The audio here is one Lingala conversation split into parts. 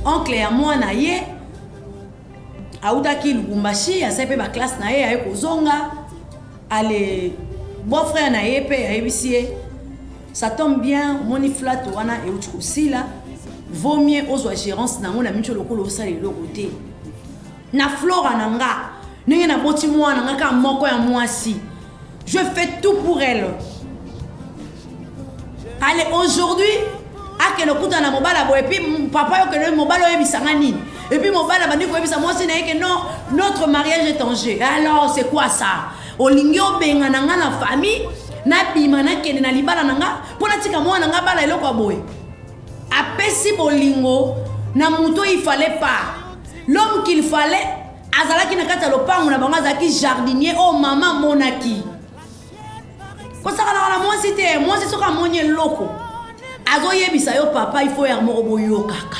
Oncle ya mwana ye awutaki Lubumbashi, asali mpe baklasse na ye, aye kozonga. Ale beau frère na ye mpe ayebisi ye: "Ça tombe bien, omoni flat wana euti kosila, vaut mieux ozwa gérance nango na miso lokola osala eloko te na Flora na nga. Ndenge naboti mwana nga kaka moko ya mwasi, je fais tout pour elle." Allez, aujourd'hui akende okutana na mobali boye, et puis papa yo okende, mobali oyebisanga nini? Et puis mobali abandi koyebisa mwasi na ye ke non, notre mariage est en jeu. Alors c'est quoi ça? Olingi obenga na nga na famille, nabima, nakende na libala na nga mpo natika mwana na nga bala eloko ya boye? Apesi bolingo na moto il fallait pas. L'homme qu'il fallait azalaki na kati ya lopango na bango, azalaki jardinier oyo mama amonaki. Kosakanaka na mwasi te. Mwasi soki amoni eloko, azoyebisa yo: "Papa, il faut ya moko boyokaka."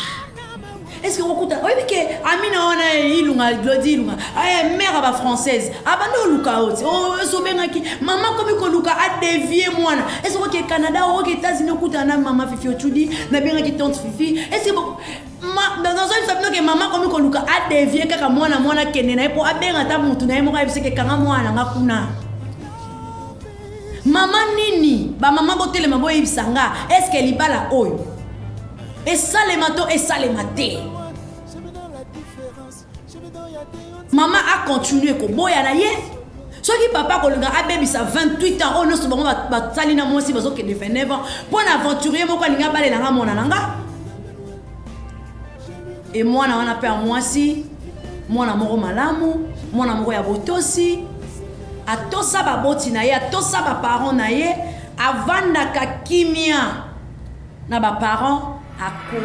Est ce que okuta oyebi ke amina wana Ilunga, Glodi Ilunga aye, mare ya bafrançaise, abandi oluka oti osobengaki mama, komi koluka adévier mwana. Est ce oke Canada, oke États-Unis, okutana na mama Fifi Otudi, nabengaki tante Fifi. Est ce nazoyebisa bino ke mama komi koluka adévier kaka mwana, mwana kende na ye mpo abenga ata motu na ye moko, ayebisi ke kanga mwana nga kuna. Mama nini? Bamama botelema, boyebisa nga: est-ce libala oyo esalema to esalema te? Mama acontinue koboya na ye. Soki papa akolinga abebisa 28 ans oyo nyonso bango basali na mwasi, bazokende 29 ans, mpo na aventurier moko alingi abalelanga mwana na nga. E mwana wana mpe ya mwasi, mwana moko malamu, mwana moko ya botosi, atosa baboti na ye, atosa baparent na ye, avandaka kimia na baparent. Ako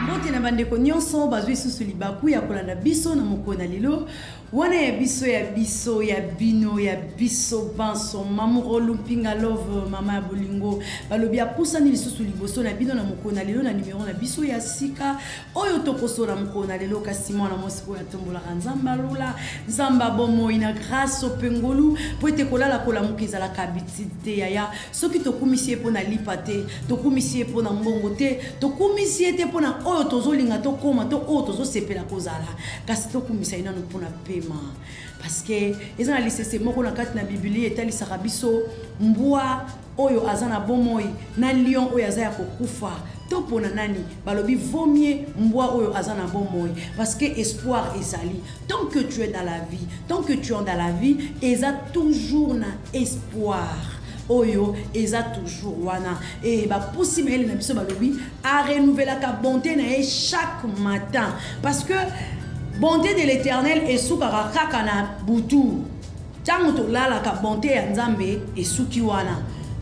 mbote na bandeko nyonso bazwi lisusu libaku ya kolanda biso na mokolo na lelo wana ya biso, ya biso, ya bino, ya biso banso. Mamuro Lumpinga Love, mama ya bolingo, balobi apusani lisusu liboso na bino na mokolo na lelo na numero na biso ya sika oyo tokosola mokolo na lelo. Kasi mwana mwasi oyo atombolaka Nzambe alola, Nzambe abomoi na grâce mpe ngolu, po ete kolala kolamuka ezalaka habitude te. Yaya, soki tokumisi ye mpo na lipa te, tokumisi ye mpo na mbongo te, tokumisi ye te mpo na oyo tozolinga tokóma to oyo tozosepela kozala, kasi tokumisa ye nano mpo na pema, parce que eza na lisese moko na kati na Bibilia etalisaka biso mbwa oyo aza na bomoi na lion oyo aza ya kokufa. To mpona nani? Balobi vaut mieux mbwa oyo aza na bomoi, parce que espoir ezali. Tant que tu es dans la vie, tant que tu es dans la vie, eza toujours na espoir oyo eza toujours wana. E bapusi mayele na biso, balobi arenouvelaka bonté na ye chaque matin, parce que bonté de l'Éternel esukaka kaka na butu ntango tolalaka. Bonté ya Nzambe esuki wana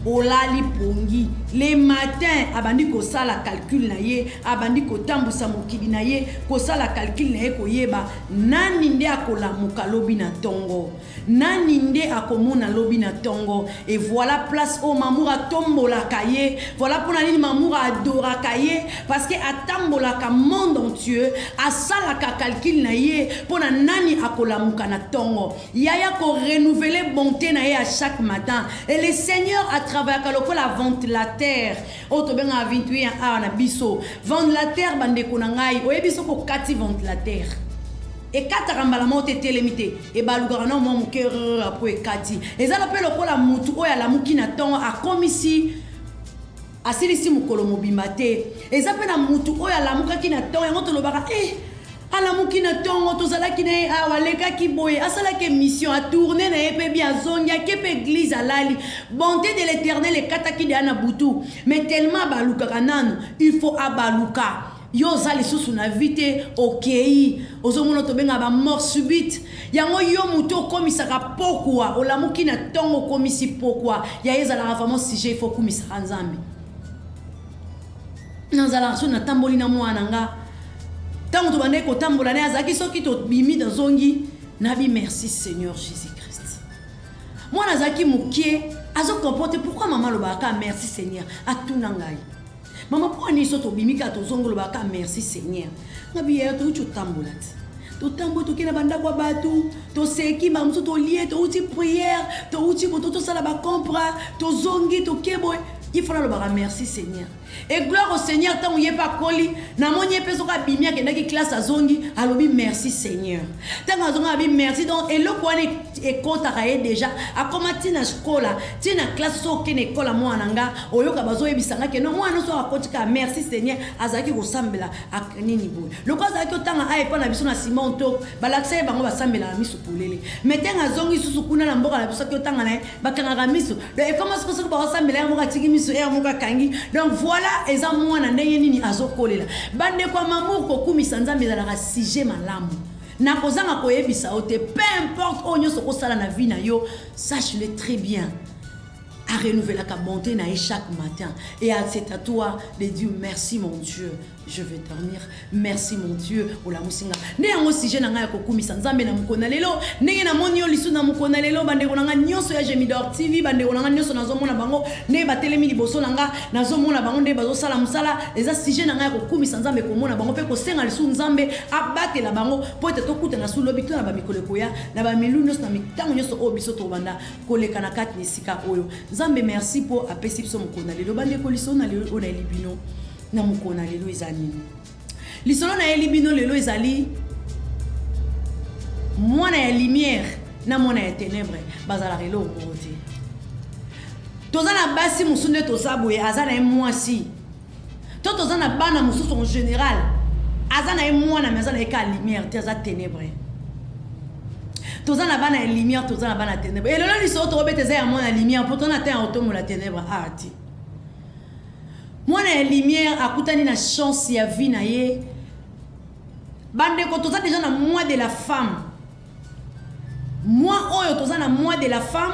olali pongi. Le matin abandi kosala calcul na ye, abandi kotambwisa mokili na ye, kosala calcul na ye, koyeba nani nde akolamuka lobi na ntongo, nani nde akomona lobi na ntongo. Et voilà place oyo Mamour atombolaka ye. Voilà mpona nini Mamour adoraka ye, parce que atambolaka monde entier, asalaka calcul na ye mpona nani akolamuka na ntongo. Yaya korenouveler bonté na ye à chaque matin. Et le Seigneur atravaillaka lokola ventilateur oyo tobengaka 28 awa na biso ventilateur. Bandeko na ngai, oyebi soki okati ventilateur, ekataka mbala moko te, etelemi te, ebalukaka na mwa moke apo ekati. Eza mpe lokola mutu oyo alamuki na ntongo, akomisi asilisi mokolo mobimba te. Eza mpe na mutu oyo alamukaki na ntongo yango, tolobaka eh, alamuki na ntongo, tozalaki na ye awa, alekaki boye, asalaki émission, atourne na ye mpe bi, azongi, ake mpe église, alali. Bonté de l'Éternel ekataki deya na butu, mais tellement abalukaka nanu, il faut abaluka. Yo oza lisusu na vie te, okei, ozomona tobenga bamort subite. Yango yo motu okomisaka pokwa, olamuki na ntongo, okomisi pokwa ya ezalaka vraiment sujet il faut okumisaka Nzambe. Nazalaka so natamboli na mwana nga, ntango tobandaki kotambola na ye, azalaki soki tobimi, nazongi, nabi: "Merci Seigneur Jésus Christ." Mwana azalaki mokie, azocomporte pourquoi mama alobaka "Merci Seigneur". Atuna ngai: "Mama, mpo nini so tobimi kaka, tozongi, olobaka 'Merci Seigneur'?" Nga biyeya, touti otambola te, totamboli, tokei na bandako ya bato, toseki bamosusu, tolie, touti prière, touti koto, tosala bacompre, tozongi, toke boye, il faut nalobaka "Merci Seigneur". Et gloire au Seigneur, ntango ye mpe akoli, namoni ye mpe soki abimi akendaki classe azongi, alobi merci Seigneur. Ntango azongi alobi merci, donc eloko wana ekotaka ye déjà, akoma ntina skola, ntina classe, soki okende ekola mwana na nga, oyoka bazoyebisa nga ke no mwana soki akoti kaka merci Seigneur, azalaki kosambela nini boye. Lokola azalaki kotanga a epa na biso na Simon to balakisa ye bango basambelaka miso polele. Mais ntango azongi susu kuna na mboka na biso soki otanga na ye bakangaka miso, donc ekoma siko soki bakosambela ye moko atiki miso ye moko akangi. Donc voilà, eza mwana ndenge nini azokolela. Bandeko ya mamour, kokumisa Nzambe ezalaka sujet malamu. Nakozanga koyebisa yo te, peu importe oyo nyonso okosala na vie na yo, sache le très bien, arenouvelaka bonté na ye chaque matin et c'est à toi de dire merci mon Dieu, je vais dormir, merci mon Dieu, olamusi nga. Nde yango sujet na ngai ya kokumisa Nzambe na mokolo na lelo. Ndenge namoni yo lisu na mokolo na lelo, bandeko na ngai nyonso ya Gemidor TV, bandeko na ngai nyonso, nazomona bango ndenge batelemi liboso na nga, nazomona bango ndenge bazosala mosala. Eza sujet na ngai ya kokumisa Nzambe, komona bango mpe kosenga lisusu Nzambe abatela bango mpo ete tokutana su lobi to na bamikolo ekoya, na bamilu nyonso, na mitango nyonso oyo biso tobanda koleka na kati na esika oyo. Nzambe merci mpo apesi biso mokolo na lelo. Bandeko, lisolo na lelo oyo nayeli bino na mokolo na lelo eza nini? Lisolo nayeli bino lelo ezali mwana ya lumière na mwana ya ténèbre bazalaka eloko moko te. Toza na basi mosusu nde toza boye, aza na ye mwasi to toza na bana mosusu en général, aza na ye mwana mais aza na ye kaka lumière te, aza ténèbre. Toza na bana ya lumière, toza na bana ya ténèbre. Elelo lisolo tokobeta eza ya mwana ya lumière, mpo toza na te ya kotombola ténèbre awa te. Mwana ya lumière akutani na chance ya vie na ye. Bandeko, toza déjà na mois de la femme, mois oyo toza na mois de la femme.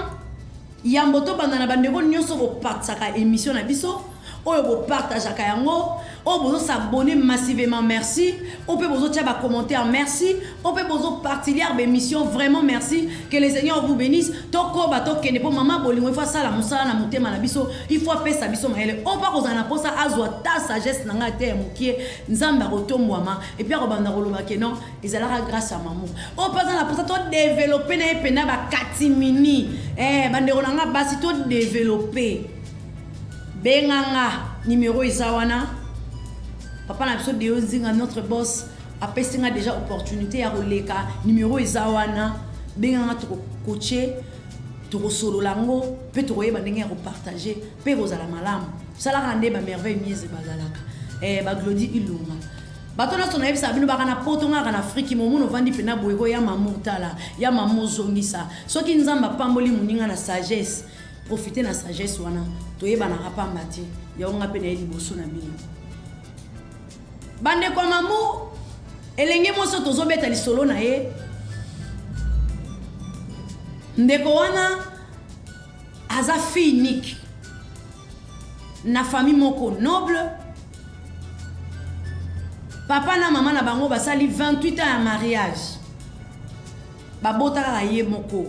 Yambo tobanda na bandeko nyonso bopartisaka émission na biso oyo, bopartageaka yango, oyo bozos'abonner massivement, merci. Oyo mpe bozotia bacommentaire, merci. Oyo mpe bozopartilière baémission, vraiment merci, que le Seigneur vous bénisse. Tokoba, tokende, mpo mama bolingo ifo asala mosala na motema na biso, ifo apesa biso mayele. Oyo mpa kozala na mposa azwa ta sagesse na ngai te ya mokie, Nzambe akotombwama et puis akobanda koloba ke non, ezalaka grâce à maman. Oyo mpe aza na mposa todévelopper na ye mpena bakatimini, bandeko na nga basi, todévelopper, benganga, numéro eza wana. Papa na biso Deo Nzinga, notre boss, apesi nga déjà opportunité ya koleka. Numéro eza wana, benganga, tokocoacher, tokosolola yango mpe tokoyeba ndenge ya kopartager mpe kozala malamu. Salaka nde bamerveille mise bazalaka, baglodi Ilunga, bato nyonso nayebisaka bino baka na poto, ngaka na Afriki. Momona ovandi mpena boye ko ya mamour, tala ya mama ozongisa. Soki Nzambe apamboli moninga na sagesse, profite na sagesse wana. Toyebanaka pamba te. Yango nga mpe naye liboso na bino, bandeko ya mamour. Elenge mwasi oyo tozobeta lisolo na ye, ndeko wana aza fille unique na famille moko noble. Papa na mama na bango basali 28 ans ya mariage, babota kaka ye moko.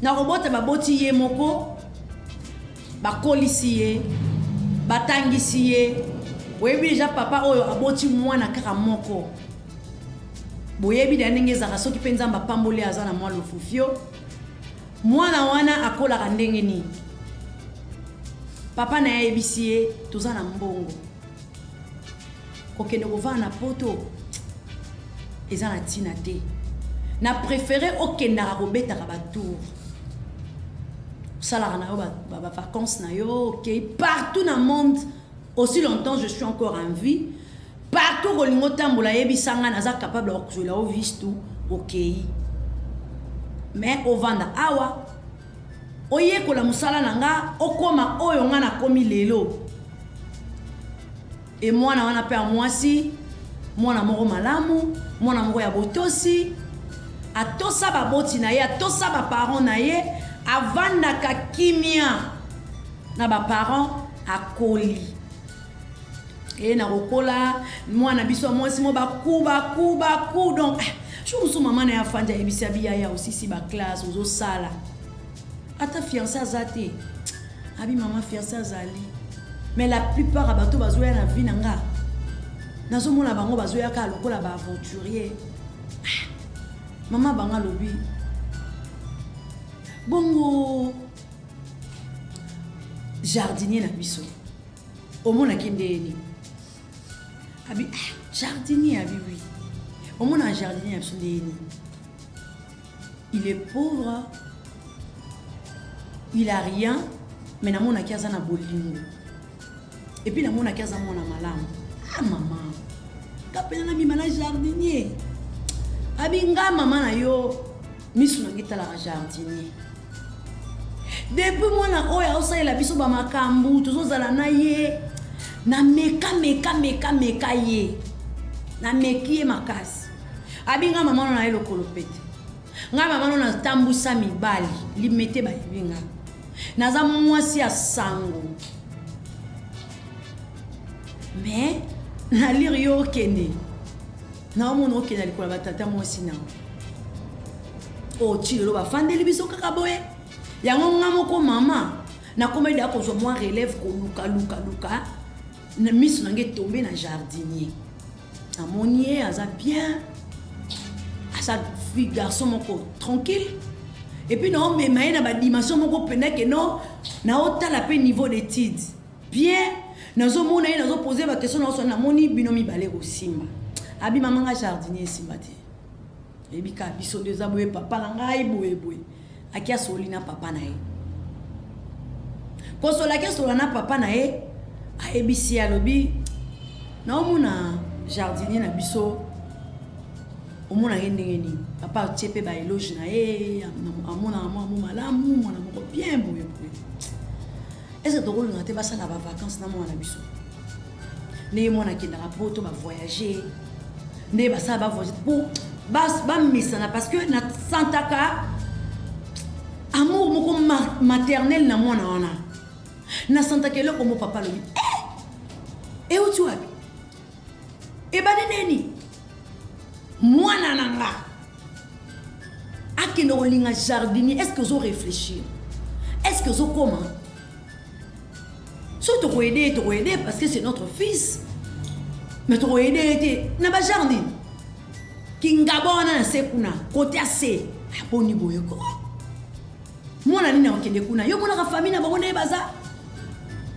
Na kobota, baboti ye moko, bakolisi ye, batangisi ye. Oyebi déjà papa oyo aboti mwana kaka moko, boyebi da ndenge ezalaka. Soki mpe Nzambe apamboli, aza na mwa lofufio, mwana wana akolaka ndenge nini? Papa na ye ayebisi ye: toza na mbongo, kokende kovanda na poto eza na ntina te. Na préféré okendaka kobetaka batour, osalaka na yo bavacance na yo, okei partout na monde. Aussi longtemps je suis encore en vie, partout kolinga otambola, yebisa nga, naza capable ya kozwela yo visa tout, okei. Mais ovanda awa, oyekola mosala na nga, okóma oyo nga nakomi lelo. E mwana wana mpe ya mwasi, mwana moko malamu, mwana moko ya botosi, atosa baboti na ye, atosa baparent na ye, avandaka kimia na baparent. Akoli e na kokola, mwana biso ya mwasi mo baku baku baku. Donc jour mosusu mama na ye afandi, ayebisi abi: yaya, osisi baclasse, ozosala, ata fiancé aza te. Abi: mama, fiancé azali, mais la plupart ya bato bazoya na vie na nga, nazomona bango bazoya kaka lokola baaventurier. Mama bango alobi bongo: jardinier na biso. Omonaki ndenge nini? Abi ah, jardinier abi oui. Omona jardinier na biso ndenge nini? Il est pauvre, il a rien, mais namonaki aza na bolingo. Et puis namonaki aza mwana malamu. Ah mama, nga mpenza nabima na jardinier. Abi nga mama na yo misu na ngai etalaka jardinier. Depuis mwana oyo aosalela biso bamakambo tozozala na ye na meka meka meka meka ye nameki ye makasi abi nga mama no na ye lokolo pete nga mama no natambwisa mibali limete bayebi nga naza mwasi ya sango mais nalire yo okende naomona okende na likolo ya batata mwasi na oyo ti lelo bafandeli biso kaka boye yango nga moko mama nakomeli deya kozwa mwa relève koluka luka luka na miso na ngai etombe na jardinier namoni ye aza bien aza fille garçon moko tranquille epuis naomema ye na badimension moko mpenza ke no naotala mpe niveau d'étude bien nazomona ye nazopose baquestion naoso namoni bino mibale kosimba abi mama nga jardinier esimba te oyebi kaka biso nde eza boye papa na ngai boye boye aki asoli na papa na ye kosola aki asola na papa na ye ayebisi ye alobi naomona jardinier na biso omona ye ndenge nini papa atie mpe baeloge na ye amonaka mwa mo malamu mwana moko bien boye boye ese tokolinga te basala bavacance na mwana na biso ndenge mwana akendaka poto bavoyage nde basala bavoyage mpo bamesana parce que nasantaka amour moko maternel na mwana wana nasantaka eloko mo papa alobi eh! euti wapi ebandi nini mwana na nga akende kolinga jardinier est ce que ozo réfléchir est ce que ozokoma soki tokoyede ye tokoyede parce que c'est notre fils mais tokoyede ye te na bagenre nini kingaba wana na se kuna kote ya se aboni boye ko mwana nini akokende kuna yo omonaka famille na bango ndenge baza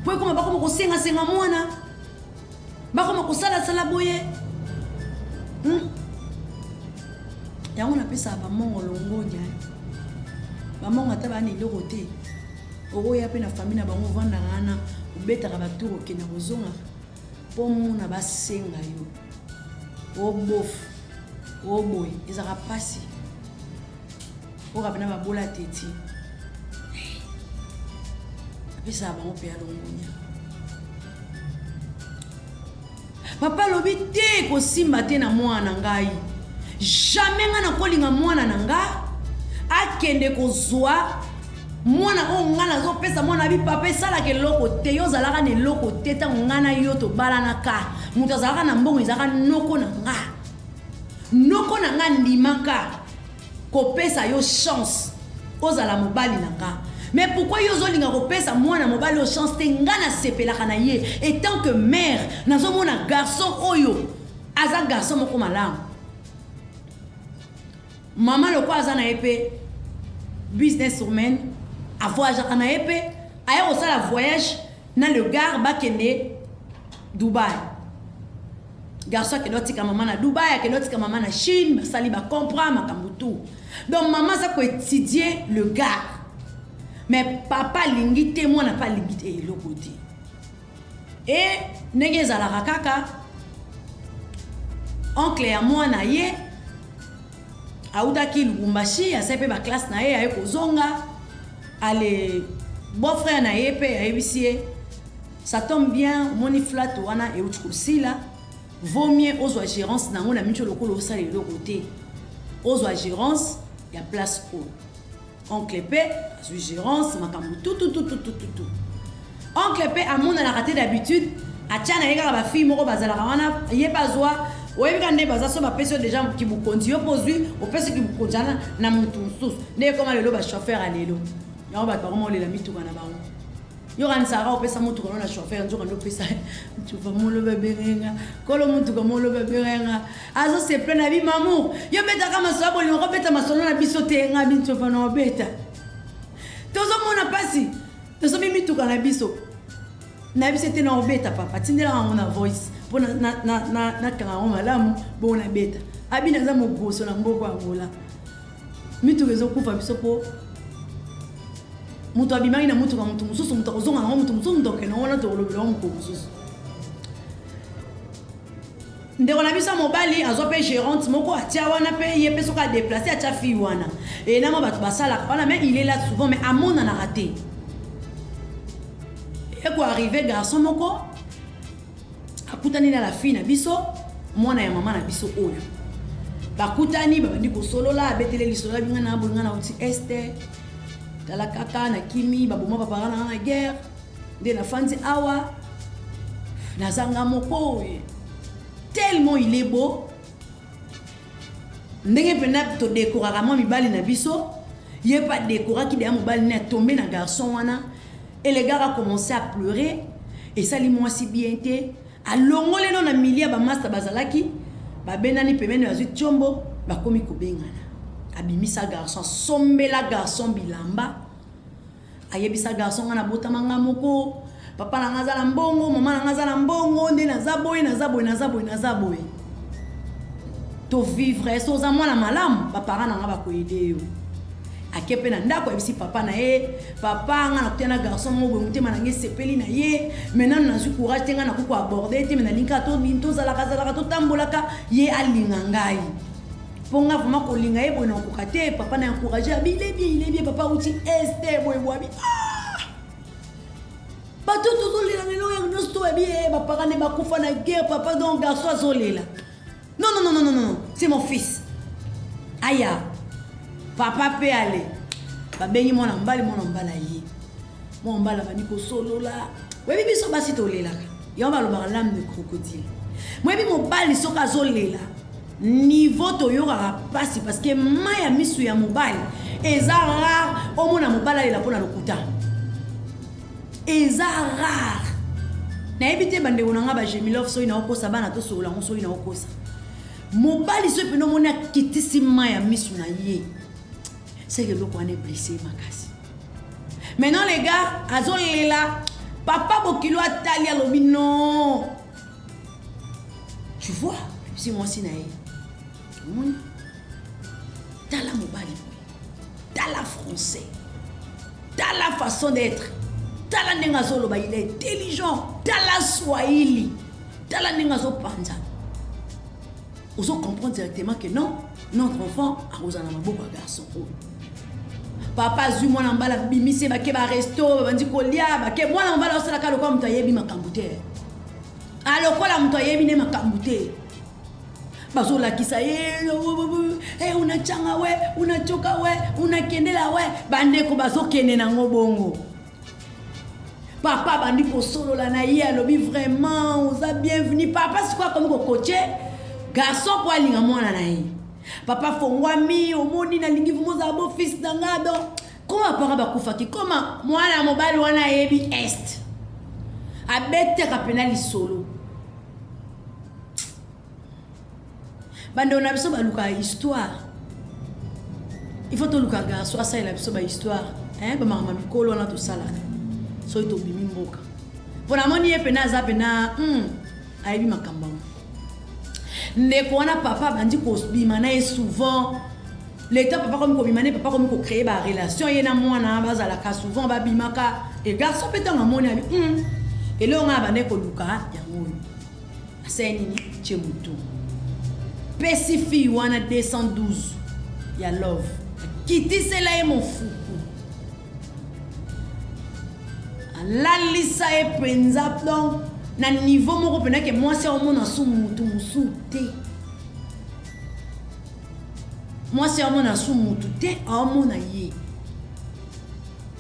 po ekoma bakoma kosengasenga mwana bakoma kosalasala boye hmm? yango napesaka bamongo longonya bamongo ata baa na eloko te okoya mpe na famille na bango ovandaka wana obetaka batour okenda kozongaka mpo mona basenga yo obofu oboye ezalaka mpasi oka mpena babola teti apesaka bango mpe ya longonya papa alobi te kosimba te na mwana na ngai jamais ngai nakolinga mwana na nga akende kozwa mwana oyo ngai nazopesa mwana abi papa esalaka eloko te yo ozalaka na eloko te ntango ngai na yo tobalanaka moto azalaka na mbongo ezalaka noko na nga noko na nga ndimaka kopesa yo chance ozala mobali na nga mais pourquoi yo ozolinga kopesa mwana mobali oyo chance te nga nasepelaka na ye etant que mère nazomona garçon oyo aza garçon moko malamu mama lokola aza na ye mpe business woman avoyageaka na ye mpe aye kosala voyage na le gare bakende Dubai garçon akende otika mama na Dubai akende otika mama na Chine basali ba comprend makambo tout donc mama aza ko étudier le gars mais papa alingi te mwana mpe alingi te eloko te e ndenge ezalaka kaka oncle ya mwana ye awutaki Lubumbashi asali mpe baklasse na ye aye kozonga ale beau frère na ye mpe ayebisi ye ça tombe bien omoni flat wana euti kosila vaut mieux ozwa gérance na yango na miso lokola osala eloko te ozwa gérance ya place oyo oncle mpe azwi gérance makambo tutututututu oncle mpe amonanaka te d'habitude atya na ye kaka bafille moko bazalaka wana ye mpe azwa oyebi kaka nde baza so bapesi yo deja kibukonzi yo mpe ozwi opesi kibukonzi wana na motu mosusu nde ekoma lelo bachauffeur ya lelo yango bato bakoma olela mituka na bango yo kanisaka opesa motuka no na chauffeur nzoka nde opesa motuka moloba ebengenga kolo motuka moloba ebengenga azoseple na bi mamour yo betaka masolo ya bolingo kobeta masolo na biso te nga binsofa na obeta tozomona mpasi tosomi mituka na biso. Nayebisi te na obeta papa, tindelaka yango na voice mpo nakanga yango malamu bongo nabeta. Abi naza mogoso na mboka ya Angola. Mituka ezokufa biso mpo moto abimaki na motuka moto mosusu, moto akozonga nango moto mosusu, moto akokende wana, tokolobela yango mokolo mosusu. Ndeko na biso ya mobali azwa mpe gérante moko atia wana mpe ye mpe soki adeplace atia fille wana e na mwa bato basalaka wana, mais il est là souvent, mais amonanaka te. Ekoarrive garçon moko akutani na la fille na biso, mwana ya mama na biso oyo, bakutani, babandi kosolola, abetele lisolo, abinga na bolinga na uti este, tala kaka nakimi, baboma papa na na guerre, nde nafandi awa, nazanga moko. Tellement il est beau, ndenge mpena todekoraka mwa mibali na biso, ye mpe adekoraki deya mobali ne, atombe na garçon wana et le gars a commencé à pleurer. Esali mwasi bien te, alongoli no na milia. Bamasta bazalaki, babendani pembeni, bazwi tiombo, bakomi kobengana. Abimisa garçon, asombela garçon bilamba, ayebisa garçon: "Nga nabotama nga moko, papa na nga aza na mbongo, mama na nga aza na mbongo, nde naza boye, naza boye, naza boye, naza boye, tovivre. So oza mwana malamu, baparent na nga bakoyede yo." Ake mpe na ndako, ayebisi papa na ye: "Papa, nga nakutia na garçon moko boye, motema na nga esepeli na ye, mais nanu nazwi courage te, nga nakoki koaborde te, mais nalingi kaka tozalaka zalaka, totambolaka, ye alinga ngai, mpo nga vraiment kolinga ye boye nakokoka te." Papa na encourage, abi: "Il est bien, il est bien, papa uti este boye boye." Abi: "Ah, bato tozolela lelo yango nyonso toyebi ye, bapaka nde bakufa na guerre, papa." Donc garçon azolela: "Non, non, non, non, non, non, c'est mon fils." Aya papa mpe ale babengi mwana mobali. Mwana mobali aye, mwana mobali abandi kosolola. Oyebi biso basi tolelaka, yango balobaka larme de crocodile. Moyebi mobali soki azolela, niveau toyokaka mpasi, parce que mai ya misu ya mobali eza rare. Omona mobali alela mpona lokuta, eza rare. Nayebi te, bandeko na nga bagemilove, soki naokosa bana, tosolola yango. Soki naokosa, mobali soki mpena omoni akitisi mai ya misu na ye, seke eloko wana eblesse makasi. Maintenant les gars azolela, papa bokilo atali, alobi: "Non, tu vois." Si mwasi na ye omoni, tala mobali boye, tala français, tala façon d'être, tala ndenge azoloba, il est intelligent, tala swahili, tala ndenge azopanza, ozocomprendre directement que non, notre enfant akozala na maboko ya garçon oyo. Papa azwi mwana mobali, abimisi, bake baresto, babandi kolia, bake. Mwana mobali aosalaka lokola moto ayebi makambo te, alokola moto ayebi nde makambo te. Bazolakisa ye: "Hey, unachanga we, unachoka we, unakendela we." Bandeko bazokende nango bongo. Papa abandi kosolola na ye, alobi: "Vraiment oza bienvenu." Papa sikoyo akomi kokoche garçon mpo alinga mwana na ye. Papa fongwami: "Omoni, nalingi vraiment ozala beau fils na nga." Donc koma papa bakufaki, koma mwana mobali wana ayebi este, abetaka mpena lisolo. Bandeko na biso balukaka histoire, il faut toluka garçon asalela biso bahistoire, bamakambo mikolo wana tosalaka soki tobimi mboka. Mpo namoni ye mpena aza mpena ayebi makambo yango. Ndeko wana, papa abandi kobima na ye souvent. Leta papa komi kobima ne, papa komi kocréer barelation, ye na mwana bazalaka souvent, babimaka. E garçon mpe ntango amoni, abi: "Eloko ngai abandi koluka yango oyo." Asali nini? Tie motu, pesi fille wana 212 ya love, akitisela ye mofuku, alalisa ye mpenza. Donc na niveau moko mpenza ke mwasi aomona su mutu mosusu te, mwasi aomona su mutu te, aomona ye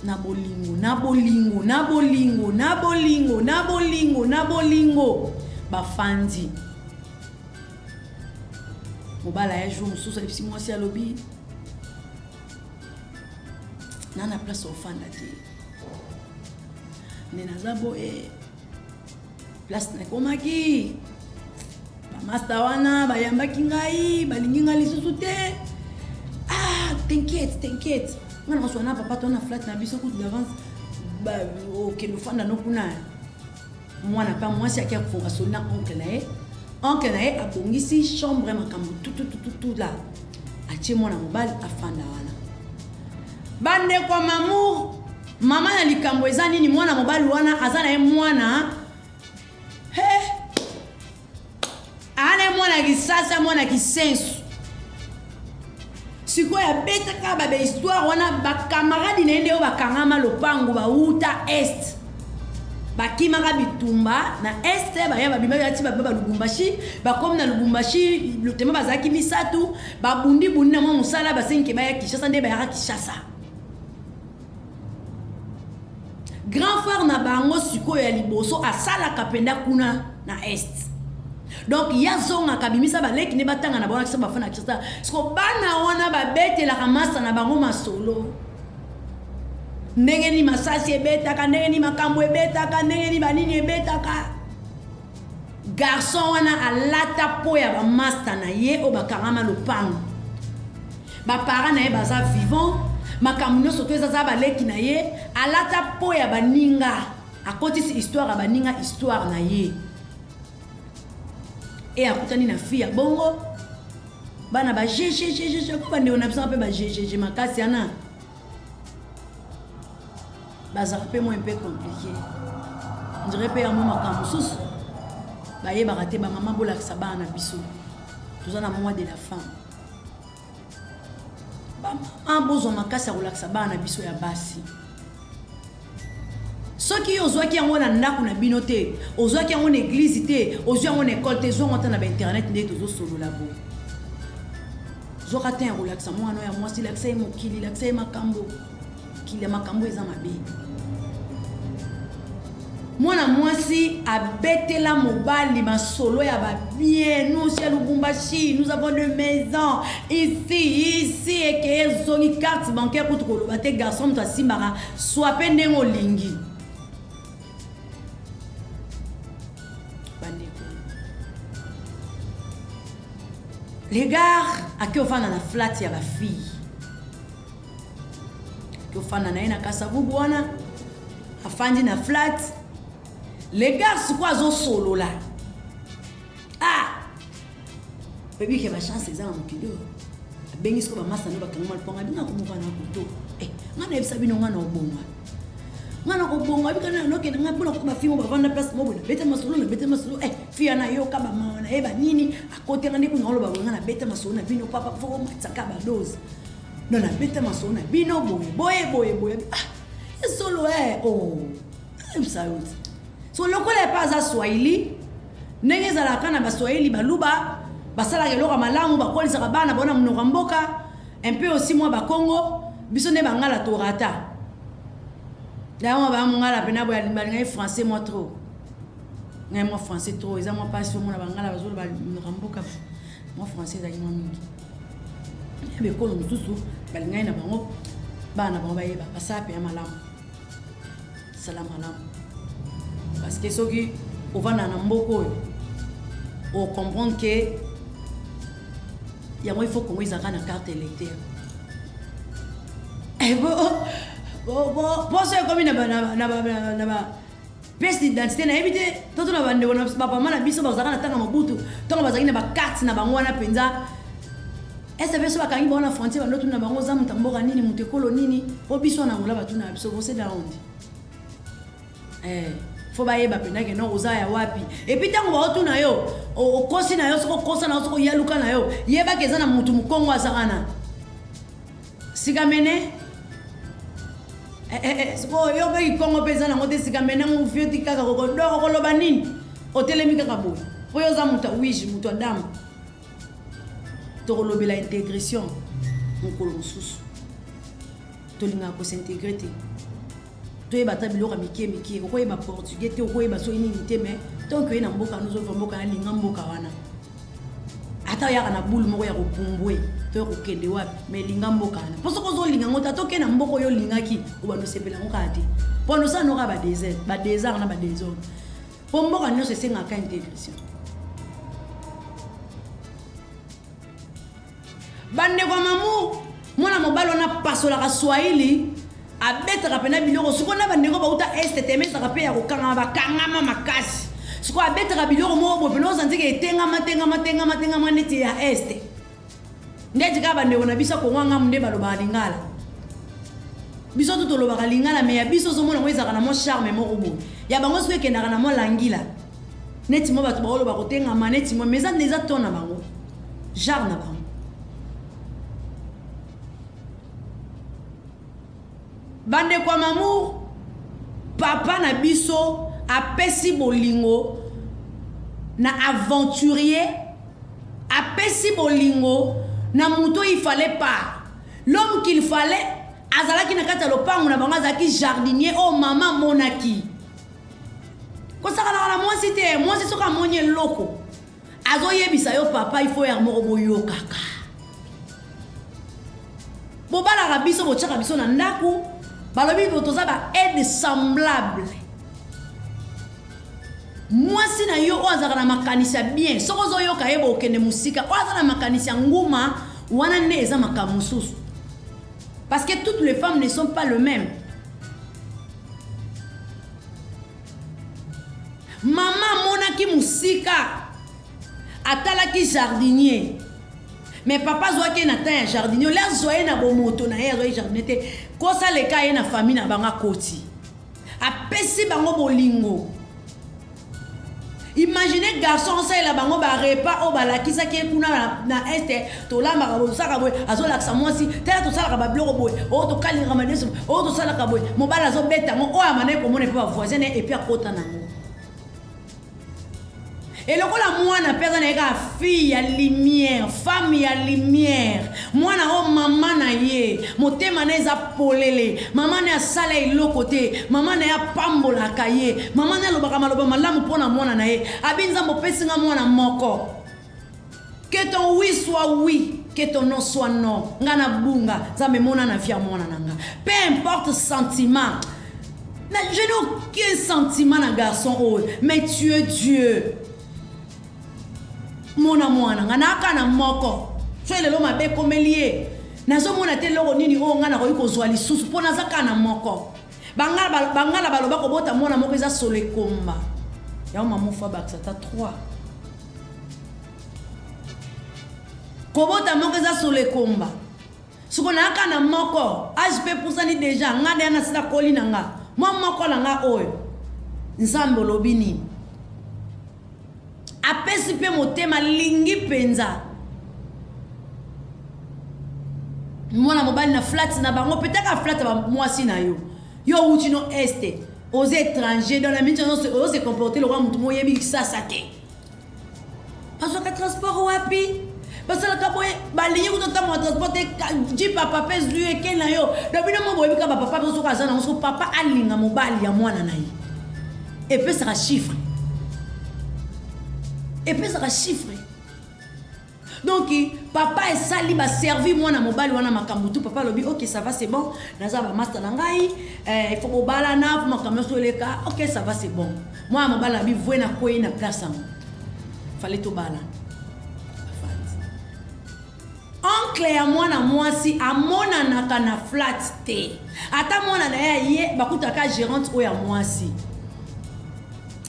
na bolingo, na bolingo, na bolingo, na bolingo, na bolingo, na bolingo. Bafandi, mobali aya jour mosusu, ayebisi mwasi, alobi: "Na na place ofanda te, nde naza boye, place nakomaki, bamasta wana bayambaki ngai, balingi ngai lisusu te." "Ah, t'inquiète, t'inquiète, nga na koswa na papa to na flat na biso kutu d'avance, okende ofanda no kuna." Mwana mpe mwasi ake akofonga soli na oncle na ye. Oncle na ye abongisi chambre makambo tututututu la atie mwana mobali afanda wana. Bandeko ya Mamour, mama na likambo eza nini? Mwana mobali wana aza na ye mwana he aza na ye mwana kisasa, mwana kisensu. Sikoyo abetaka ba histoire wana, bakamaradi na ye nde oyo bakangama lopango bauta est, bakimaka bitumba na est, baya babima bati babima ba Lubumbashi, bakomi na Lubumbashi tema bazalaki misato, babundi-bundi na mwa mosala, basengi ke baya Kinshasa, nde bayaka Kinshasa. Grand frère na bango sikoyo ya liboso asalaka mpenza kuna na est, donc ye azongaka abimisa baleki nde batanga na bango na Kinshasa, bafanda na Kinshasa. Siko bana wana babetelaka masa na bango masolo ndenge nini masasi ebetaka, ndenge nini makambo ebetaka, ndenge nini banini ebetaka. Garçon wana alata po ya bamasta na ye oyo bakangama lopango, baparent na ye baza vivant, makambo nyonso to eza za baleki na ye, alata po ya baninga, akotisi histoire ya baninga, histoire na ye. E akutani na fille ya bongo, bana ba ggggg ko bandeko na biso mpe ba ggg makasi wana bazalaka mpe mwa mpe compliqué, ndire mpe yango makambo mosusu bayebaka te. Bamama, bolakisa bana na biso, toza na mois de la femme. Bamama, bozwa makasi ya kolakisa bana na biso ya basi. Soki yo ozwaki yango na ndako na bino te, ozwaki yango na église te, ozwi yango na école te, zwa yango ata na bainternet nde tozosolola boye. Zwaka te ya kolakisa mwana ya mwasi, lakisa ye mokili, lakisa ye makambo mokili ya makambo eza mabe. Mwana mwasi abetela mobali masolo ya babien: nous ya Lubumbashi, nous avons deux maisons ici, ici, eke ezongi carte bancaire kutu koloba te. Garçon moto asimbaka swa mpe ndenge olingi. Bandeko, les gars ake ofanda na flat ya bafille, ake ofanda na ye na Kasavubu wana, afandi na flat. Le gars sikoyo azosolola: ah, oyebi ke bachance eza na mokili oyo. Abengi sikoyo bamasa nde bakangama lopango, abinga komoka na koto nga nayebisa bino, nga na obonga, nga na kobonga, bika na nokende nga mpona koka bafille mo bavanda place mo boye, nabeta masolo, nabeta masolo, fille wana ayoka bamawa na ye banini, akotenga nde kuna oloba boye: nga nabeta masolo na bino papa, fo komatisaka badose, donc nabeta masolo na bino boye boye boye boye. Ah, esolo oh, ayebisa yo ti so lokola epe aza Swahili, ndenge ezalaka na Baswahili, Baluba basalaka eloko ya malamu, bakolisaka bana bona monoko ya mboka, un peu aussi mwa Bakongo. Biso nde Bangala torata dayango, baya mongala mpena boye, balingaki français mwa trop, ngai mwa français trop eza mwa mpasi. Omona Bangala bazoloba monoko ya mboka, mwa français ezalaki mwa mingi. Ya bekolo mosusu balingaki na bango bana na bango bayeba, basala mpenza malamu, sala malamu, parce que soki ovanda na mboka oyo, ocomprendre ke yango il faut Congo ezalaka na carte électeur. Poso ekomi na ba pièce d'identité, nayebi te, toto na bandeko na bapama na biso bazalaka na ntango Mobutu, ntango bazalaki na bacarte na bango wana mpenza ese so bakangi bango na frontière, bando tuna bango: oza moto ya mboka nini, moto ekolo nini? Mpo biso na Angola batuna na biso: você da onde? Fo bayeba mpenza ke non, oza ya wapi. Et puis ntango baotuna yo, okosi na yo, soki okosa na yo, soki oyaluka na yo, yebaka eza na motu mokongo aza wana sika mene. Sikoyo yo mpe kikongo mpe eza nango te, sika mene ngo fioti kaka kokodoko koloba nini, otelemi kaka boye mpo yo oza moto ya wige, moto ya damu. Tokolobela intégration mokolo mosusu. Tolingaka kos'intégrer te, toyeba ata biloko ya mike mike. Okoyeba portugais te, okoyeba soki nini te, mais tant oye na mboka wana, ozova mboka, nalinga mboka wana, ata oyaka na bule moko ya kopumbwe to ya kokende wapi, mais linga mboka wana, mpo soki ozolinga yango te, ata okende na mboka oyo olingaki, obanda osepela yango kaka te, mpo wana osala noka badésert, badésert na badésordre, mpo mboka nyonso esengaka intégration. Bandeko ya mamu, mwana mobali wana apasolaka swahili. Abetaka pena biloko sikoyo na bandeko bauta est teme ezalaka mpe ya kokangama bakangama makasi sikoyo abetaka biloko moko boye pena ozanzike etengama tengama tengama tengama neti ya est ndeti kaka bandeko na biso ya kongo angamu nde balobaka lingala biso tu tolobaka lingala me ya biso ozomona yango ezalaka na mwa charme moko boye ya bango soki ekendaka na mwa langila neti mwa bato baoloba kotengama neti mwa mais eza eza ton na bango genre na bango Bandeko ya Mamour, papa na biso apesi bolingo na aventurier, apesi bolingo na moto il fallait pas. L'homme qu'il fallait azalaki na kati ya lopango na bango, azalaki jardinier oyo mama amonaki. Kosakanaka na mwasi te, mwasi soki amoni eloko azoyebisa yo papa, il faut ya moko boyokaka. Bobalaka biso botiaka biso na ndaku balobi toza ba aide semblable mwasi na yo oyo azalaka na makanisi ya bien soki ozoyoka ye bokende mosika oyo aza na makanisi ya nguma wana nde eza makambo mosusu parce que toutes les femmes ne sont pas le même mama amonaki mosika atalaki jardinier mais papa azwaki ye na temps ya jardinier olie azwa ye na bomoto na ye azwaki jardinier te kosaleka ye na famille na bango akoti apesi bango bolingo imagine garçon osalela bango barepas oyo balakisaki ye kuna na, na este tolambaka boye tosalaka boye azolakisa mwasi tala tosalaka babiloko boye oyo tokalingaka madeso oyo tosalaka boye mobali azobeta yango oyo amandaki komona epe bavoisin na ye epuis akota nango E lokola mwana mpe aza na ye kaka fille ya lumière, femme ya lumière, mwana oyo mama na ye motema na ye eza polele, mama na ye asala eloko te, mama na ye apambolaka ye, mama na ye alobaka maloba malamu mpo na mwana na ye. Abi Nzambe opesi nga mwana moko, que ton oui soit oui, que ton non soit non. Nga na bunga, Nzambe mona na vie ya mwana na nga. Peu importe sentiment, Na, je n'ai aucun sentiment na garçon oyo, mais tu es Dieu. Mona mwana nga naka na moko. So lelo mabe ekomeli ye. Nazomona te eloko nini oyo nga nakoki kozwa lisusu mpo naza kaka na moko. Bangala bangala baloba kobota mwana moko eza solo ekomba. Yango mama fo abakisa ata 3. Kobota moko eza solo ekomba. Siko nayaka na moko age pe epusani deja nga deja nasi nakoli na nga mwa moko na nga oyo nzambe olobi nini apesi pe motema lingi penza mwana mobali na flat na bango petaka flat ba mwasi na yo yo owuti no este oza étranger dans la minute ozo se comporter lokola motu moyebi kisasa te Bazwaka transport wapi? Basalaka boye balingi kutu ntango ya transport te jeep ya papa ezwi yo eke na yo donc bino mo boyebi kaka bapapa biso soki aza nango soki papa alinga mobali ya mwana na ye epesaka chiffre epesaka chiffre donc papa esali baservi mwana mobali wana makambo tu papa alobi ok ça va c'est bon naza bamasta na ngai eh, il faut bobalana po makambo nyonso eleka ok ça va c'est bon mwana mobali abi vue na kwei na place yango fale tobalana oncle ya mwana mwasi amonanaka na flat te ata mwana na ye aye bakutaka gerante oyo ya mwasi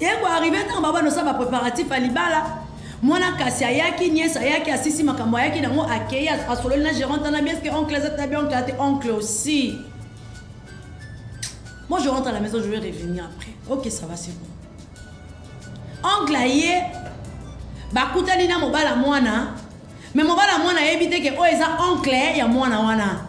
Eko arrive ntango baba nosala ba preparatif ya libala mwana kasi ayaki nièce ayaki asisi makambo ayaki nango akei asololi na gérante na bien ce que oncle aza te bien oncle te oncle aussi moi je rentre à la maison je vais revenir après ok ça va c'est bon oncle aye bakutani na mobala mwana mais mobala mwana ayebi te ke oyo eza oncle ya mwana wana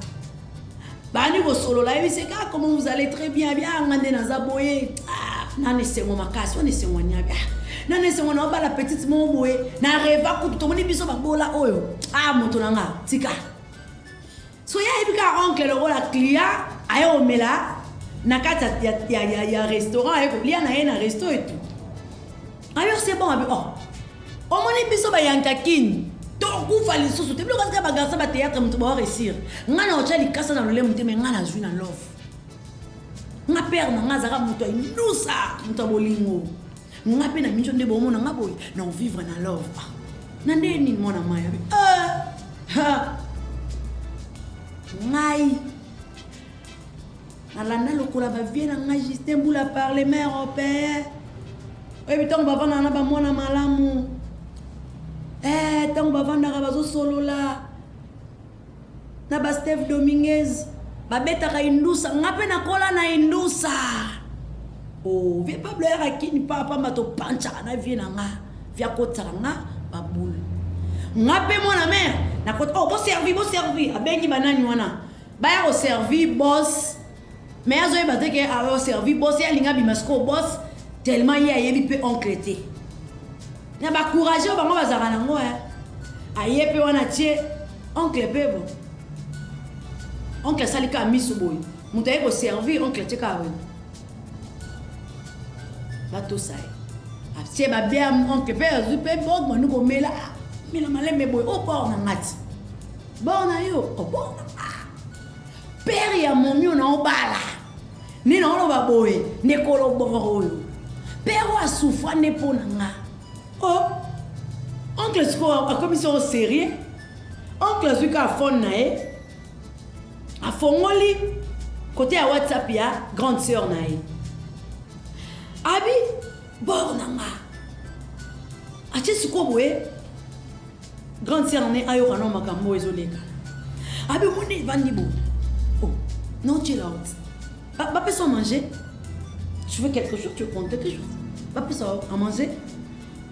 bandi kosolola ayebisi ka ah, comment vous allez très bien bien ah, nga nde naza boye ah, nana esengo makasi wana esengo niabi ah, nana esengo na obala petite moko boye na reva kutu tomoni biso babola oyo ah moto na nga tika so ye ayebi kaka oncle lokola client aye komela na kati ya, ya, ya, ya restaurant aye kolia na ye na resto etu alors c'est bon abi oh Omoni biso ba yankakin tokufa lisusu te biloko azika ba garçon ba théâtre moto ba réussir nga na otya likasa na lolemo te mais nga nazwi na love nga père na nga azalaka moto ya indusa moto ya bolingo nga mpe na miso nde bomona nga boye na ovivre na love ah, na nde nini mwana mai eh, ngai. Nalanda lokola ba vieux na nga Justin Bula parlement européen. Oyebi ntango bavandaka na bamwana malamu. Eh, ntango bavandaka bazosolola na ba Steve Dominguez babetaka indusa nga mpe nakola na indusa. Oh, vieux Pablo yaka kini papa pamba topanchaka na vieux na nga. Vieux akotisaka nga baboule. Nga mpe mwana mère nakota oh boservi boservi abengi banani wana baya ko servir boss mais azo yeba te ke ayo servir boss ye alingi abima sikoyo boss tellement ye ayebi mpe oncle te na ba courage oyo bango bazalaka nango eh. Aye mpe wana tie oncle mpe bo oncle asali kaka miso boye moto aye koservir oncle atie kaka boye batosa ye atie babia oncle mpe azwi mpe bogmanu komela ah, mela malembe boye o oh, bor na ngati Bord na yo oh bord na ah. Père ya momi oyo naobala nde naoloba boye nde kolo bord oyo père oyo asufra nde mpo na nga oh oncle sikoyo akomisi yango sérieux oncle azwi kaka phone na ye afongoli kote ya whatsapp ya grande sœur na ye abi bord na nga atie sikoyo boye Grande sœur ne ayoka no makambo oyo ezoleka. Abi omoni evandi bo. Oh, non tu es là. Bapesa manger. Tu veux quelque chose, tu prends quelque chose. Bapesa à manger.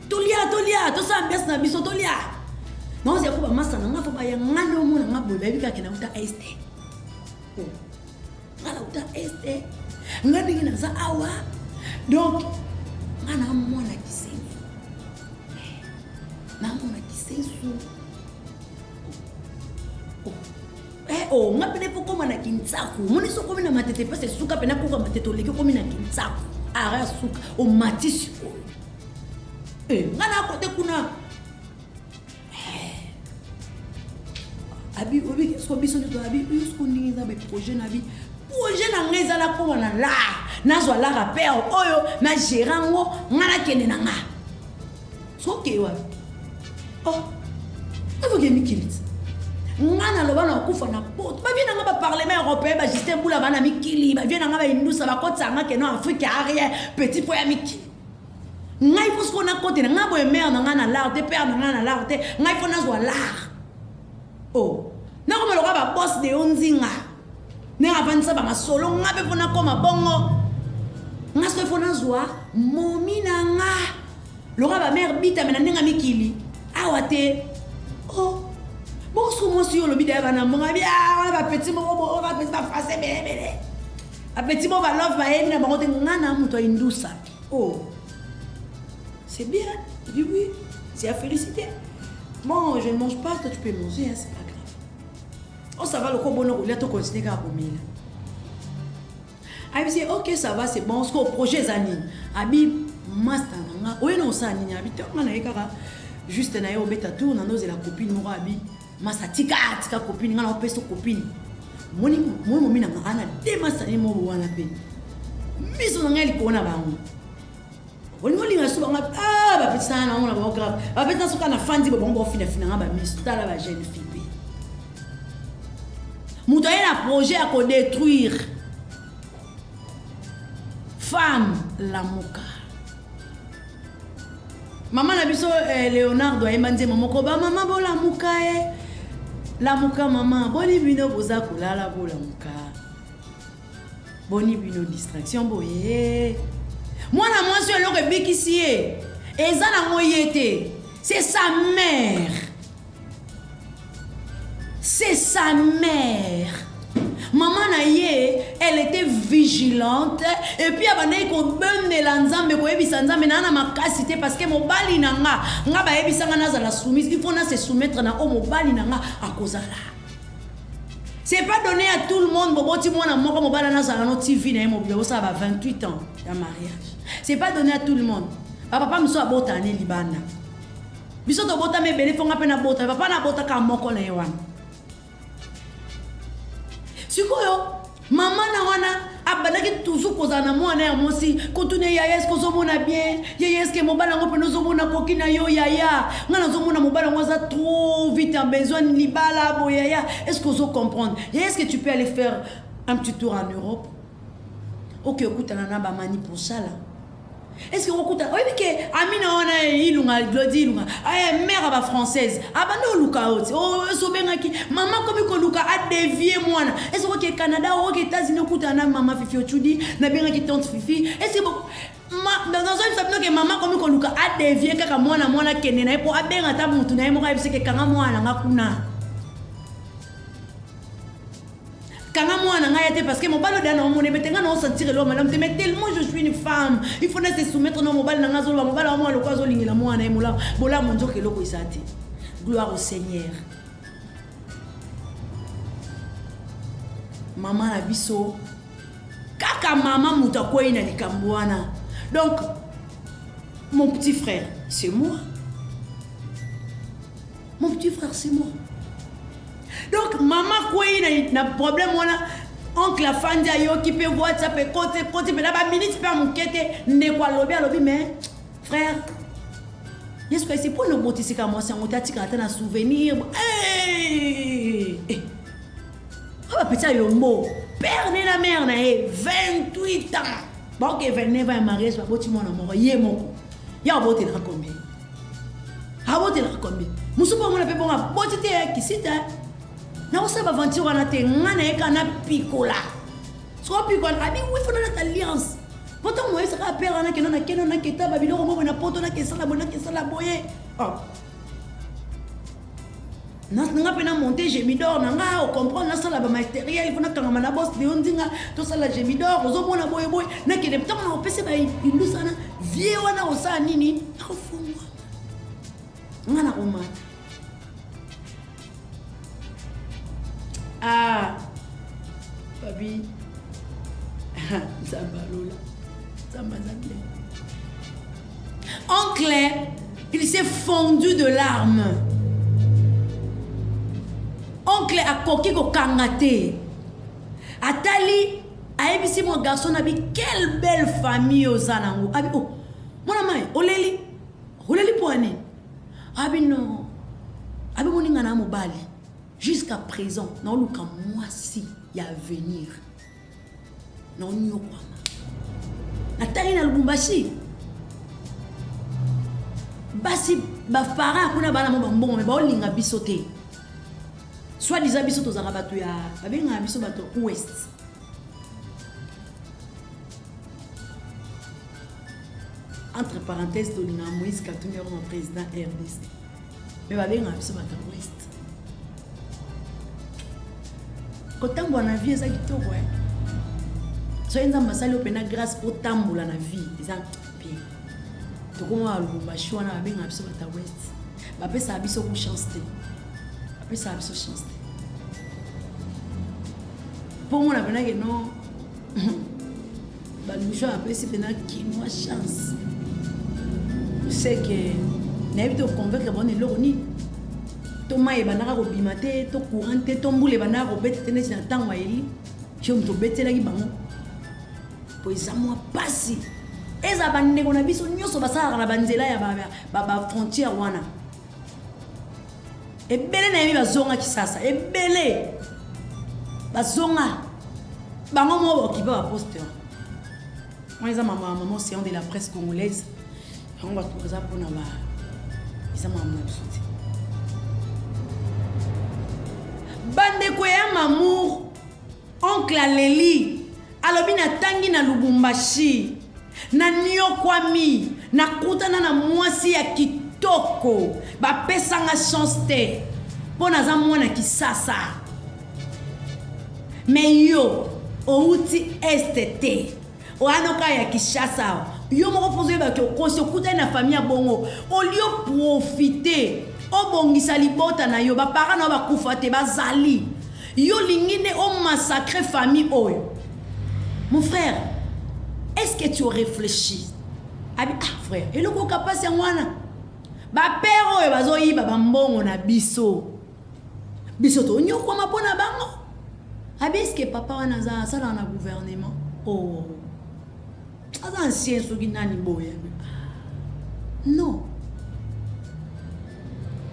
Tolia, tolia, tosala ambiance na biso, tolia. Naozela ko bamasa na nga fo baya nga nde omona nga boye bayebi kaka nauta este. Oh. Nga nauta este. Nga ndenge naza awa. Donc, nga na mwana kisengi. Namona kisensu. Oh. Eh, oh, nga pene po koma na kintsaku. Moni so komi na matete pese suka pena koka matete oleki komi na kintsaku. Ara suka omati sikoyo. Eh, nga na kote kuna. Eh. Abi obi siko biso nde abi oyo siko ndenge eza ba projet na bi projet na nga eza nakoma na lar nazwa lar père oyo na gérant yango nga nakende na nga Soki okei wapi? Oh, evoke mikili ti. Nga naloba na kokufa na poto. Ba vieux na nga ba parlement européen ba Justin Bula ba na mikili, ba vieux na nga ba indusa ba kotisa nga ke non Afrique ya rien, petit po ya mikili. Ngai faut sikoyo nakotela nga boye mère na nga na l'art te, père na nga na l'art te, ngai faut nazwa l'art. Oh, nakoma lokola ba boss de yo nzinga. Ndenge avandisa ba masolo nga pe faut nakoma bongo. Nga sikoyo faut nazwa momi na nga. Lokola ba mère bita mais na ndenge ya mikili awa te oh bongo soki mwasi yo olobi daya bana mbongo abi ah wana ba petit moko bo oh, ba petit ba français ebele ebele ba petit moko ba love bayebi na bango te nga na moto ya indusa oh c'est bien oui oui c'est à féliciter bon je ne mange pas toi tu peux manger hein, c'est pas grave oh ça va loko bono kolia to continuer kaka komela Ayebisi ye ok ça va c'est bon sikoyo projet eza nini abi masta na nga oye na osala nini abi te nga na ye kaka juste na ye obeta tour na nozela copine moko abi masta tika tika copine nga na opesa copine moni moni momi na nga ana de masta ni moko wana pe miso na ngai likolo na bango olingi olinga so bango ah bapetisa na bango na bango grave bapetisa soka na fandi bo bango baofinafina nga bamiso tala ba jeune fille pe moto aye na projet ya kodétruire femme lamuka mama na biso eh, leonardo ayemba nzembo moko bamama bolamuka e eh. lamuka mama boni bino boza kolala bolamuka Boni bino distraction boye. Mwana mwasi oyo eloko ebikisi ye eza nango ye te. C'est sa mère. C'est sa mère. Maman na ye, elle était vigilante et puis abandaki kobondela Nzambe, koyebisa Nzambe na na makasi te parce que mobali na nga, nga bayebisa nga nazala soumise, il faut na se soumettre na oyo mobali na nga akozala. C'est pas donné à tout le monde boboti mwana moko mobali anazala no TV na ye mobila bosala ba 28 ans ya mariage. C'est pas donné à tout le monde. Ba papa mosusu abota ne libanda. Biso tobotama ebele fo nga mpe nabota papa nabotaka moko na ye wana. Sikoyo mama na wana abandaki toujours kozala na mwana ya mwasi kotuna yaya eske ozomona bien yaya eske mobali yango mpena ozomona koki na yo yaya ngai nazomona mobali yango aza trop vite en besoin libala boye yaya eske ozo comprendre yaya eske tu peux aller faire un petit tour en Europe? Oke okutana na ba Mani Posala? Est-ce que okuta oyebi ke Amina wana Ilunga Glody Ilunga eh mère ba française abanda oluka oti osobengaki mama komi koluka a dévier mwana. Est-ce que oke Canada oke États-Unis okutana na mama Fifi Ochudi nabengaki tante Fifi? Est-ce que nazoyebisa bino ke mama komi koluka a dévier kaka mwana mwana kende na ye mpo abenga ata mutu na ye moko ayebisa ke kanga mwana nga kuna, kanga mwana ngai te, parce que mobali oyo na omona ebete ngai na osentir eloko malamu te. Mais tellement je suis une femme, il faut na se soumettre na mobali na ngai. Azoloba mobali wa mwana lokola azolingela mwana ye bolamu, nzoka eloko eza te. Gloire au Seigneur. Mama na biso kaka mama moto akwei na likambo wana. Donc mon petit frère, c'est moi. Mon petit frère, c'est moi. Donc mama akwei na problème wana. Oncle afandi, ayoki mpe WhatsApp ekoti, ekoti mpe na baminute mpe ya moke te. Ndeko alobi, alobi: "Mais frère, yesu kasi mpona obotisika mwasi yango te, atikala ata na souvenir." Bapeti ya yombo, père ne na mère na ye, 28 ans, baoke 29 ans ya mariage, baboti mwana moko ye moko. Ya abotelaka combien? Abotelaka combien? Mosusu mpo amona mpe bongo aboti te ya kisita. Nakosala baventure wana te. Nga na ye kaka napikola. Soki opikola, abi wi fona nata alliance po ntango moyebisaka père wana kenda nakenda naketa babiloko mo boye na poto, nakesala boye, nakesala boye. Nga mpe na monte Gemidor na nga, ocomprendre, nasala bamatériel fo nakangama na bos leo ndinga tosala Gemidor. Ozomona boye boye, nakende ntango na kopesa baindusa wana vie wana, kosala nini, nakofungwa nga na komata. Ah babi, Nzambe alola, Nzambe aza bien. Oncle, il s'est fondu de larmes. Oncle akoki kokanga te. Atali, ayebisi mwa garçon na bi: "Quelle belle famille oza nango." Abi: "Oh mwana mai, oleli, oleli mpo ani?" Abi: "Non." Abi: "Moninga na mobali, jusqu'à présent naoluka mwasi ya avenir, naonyokwama. Natali na Lubumbashi, basi baparent kuna bana mo bambongo, me baolinga biso te. Soit disant biso tozalaka bato ya, babengaka biso bato ouest." Entre parenthèse, tolingaka Moïse Katumbi akoma président RDC, me babengaka biso bato ya ouest. Kotambola na vie eza kitoko. Soki Nzambe asali yo mpena grâce, otambola na vie, eza bien. Tokoma Lubumbashi wana, babengaka biso bato ya ouest, bapesaka biso ku chance te, bapesaka biso chance te. Mpo mona mpena ke non, balusho apesi mpena kinois chance, c'est que nayebi te oconvaincre bango eloko nini. To mai ebandaka kobima te, to courant te, to mbula ebandaka kobeta te neti na ntango ya Eli yo moto obetelaki bango. Po eza mwa pasi, eza bandeko na biso nyonso basalaka na banzela ya bafrontière wana. Ebele nayebi bazonga Kisasa, ebele bazonga, bango moko baokipa baposte wana. Eza mama mama océan de la presse congolaise. Yango bato baza mpona ba, eza makambo na biso te. Bandeko ya Mamour, oncle aleli, alobi: "Natangi na Lubumbashi, naniokwami, nakutana na mwasi ya kitoko, bapesanga chance te mpo naza mwana Kisasa. Me yo outi este te, oyanoka ya Kinshasa awa, yo moko mpozo oyebaki okosi. Okutani na famille ya bongo, olie profite obongisa libota na yo. Baparent na yo bakufa te, bazali. Yo olingi nde omassacre famille oyo. Mon frère, est-ce que tu réfléchis?" Abi: "Ah frère, eloko oka mpasi yango wana, bapere oyo bazoyiba bambongo na biso, biso tonyokwama mpo na bango." Abi: "Eske papa wana aza asalaka na gouvernement? Oh, aza ancien soki nani boye?" "Non,